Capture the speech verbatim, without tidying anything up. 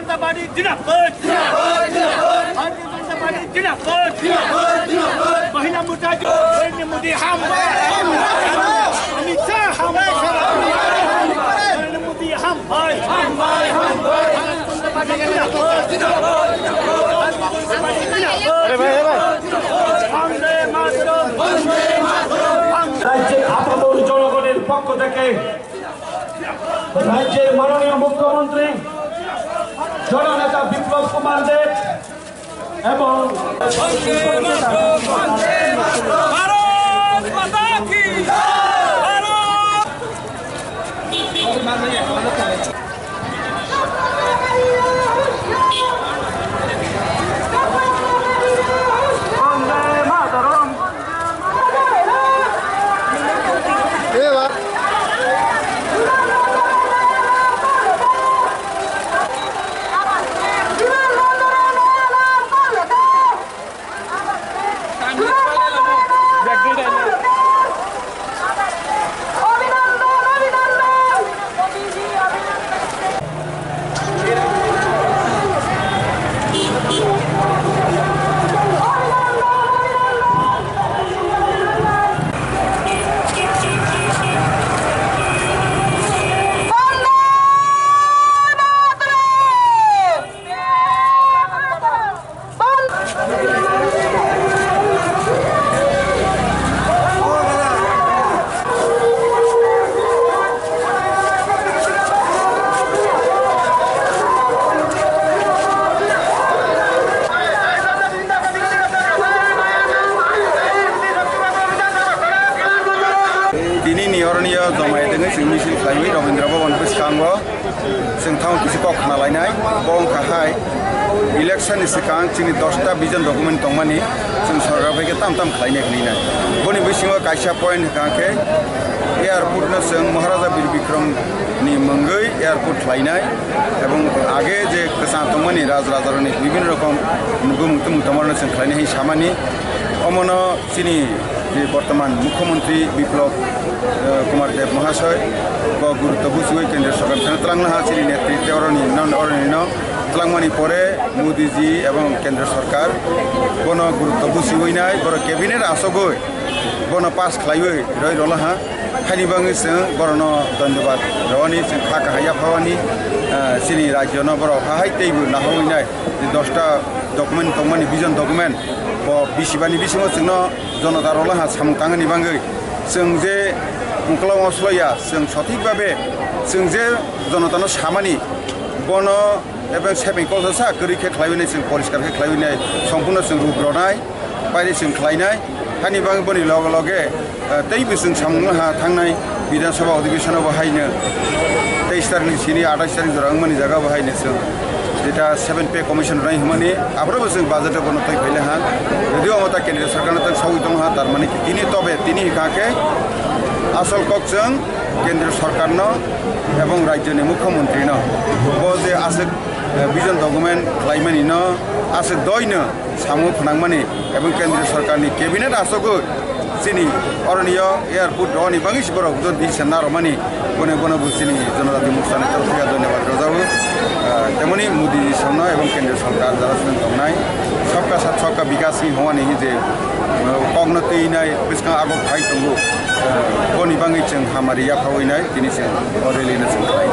जनता पार्टी जिंदाबाद। भारतीय जनता पार्टी जिंदाबाद। महिला मोर्चा जो नरेंद्र मोदी हम, अमित शाह हम, नरेंद्र मोदी हम। अरे भाई, अरे भाई। वंदे मातरम। রাজ্যের আপামর জনগণের পক্ষ থেকে রাজ্যের মাননীয় মুখ্যমন্ত্রী জননেতা বিপ্লব কুমার দেব এবং ভারত মাতা কি জয়! Bharat Tini ni oroni o jomai tengwi chwng misil khlaiwi Rabindra Bhavan bwskango. Chwng thango kisa kok khna lainai, bo wngkha hai election ni swkang chini dosta vision document tongmani chwng sorkar bai khe tam tam khlainai hwnwi nai. Boni bisingo kaisa point hwnkha khe airport no chwng Maharaja Bir Bikram ni mungwi airport khlainai, ebong age je kwchang tongmani raj raja rokni bibhinno rokom bumung tumung tongmarokno chwng khlainai hinwi samani. Omono chini je bortoman Mukhyamantri Biplab, eh, Kumar Deb Mahasoi, bo gurutto buchiwi Kendriya Sorkar thani twlangna ha chini netritwe oroni non oroni no twlangmani pore Modi ji ebong Kendriya Sorkar bono gurutto buchiwi nai, borok cabinet asogwi bono pass khlaiwi roi rola ha. Haini bagwi chwng borokno dhonyobad rwani, chwng kha kahai yaphawani, eh, chini rajyono borok hahai teibo nahawi nai. Dosta document tongmani, vision document, bo bisibani bisingo chwngno jonota rokla ha samung tangani bagwi chwng je uklau osloya, chwng sothik babe chwng je jonotano samani, bono ebeng sepeng kolsa sa kwrwi khe khlaiwi nai, chwng poriskar khe khlaiwi nai, sompurno chwng ruk rwnai, pairi chwng khlainai. Hani bagwi boni loge loge, eh, tei bo chwng samung ha thangnai Bidhan Sabha Adhibeshon bo haino teis tarik ni sini athais tarik jora wngmani jaga bo haino chwng jeta seven pay commission rwnai hwnmani aphuru bo chwng budget o bono twi phaile ha. Jodi omo ta Kendriya Sorkar no tang sawi tong ha, tar mani ki tini tobe tini hika khe asol kok chwng Kendriya Sorkar no ebong rajyo ni Mukhyamantri no bo je aswk, eh, vision document khlaimani no aswk doi no samung phnangmani ebong Kendriya Sorkar ni cabinet asogwi chini oroni o airport rwani bagwi se borok jodi se narwmani bono bono bo chini Jonojati Morcha ni torof theke dhonyobad rwjago. Ah, temoni Modi ji samno ebong Kendriya Sorkar jara song tongnai Sabka Sath Sabka Vikas ni hwnmani je, ah, kokno twinai bwskang agok phai tongo. Ah, boni bagwi chwng hamari yaphawi nai tini chwng o rally no chwng khlai.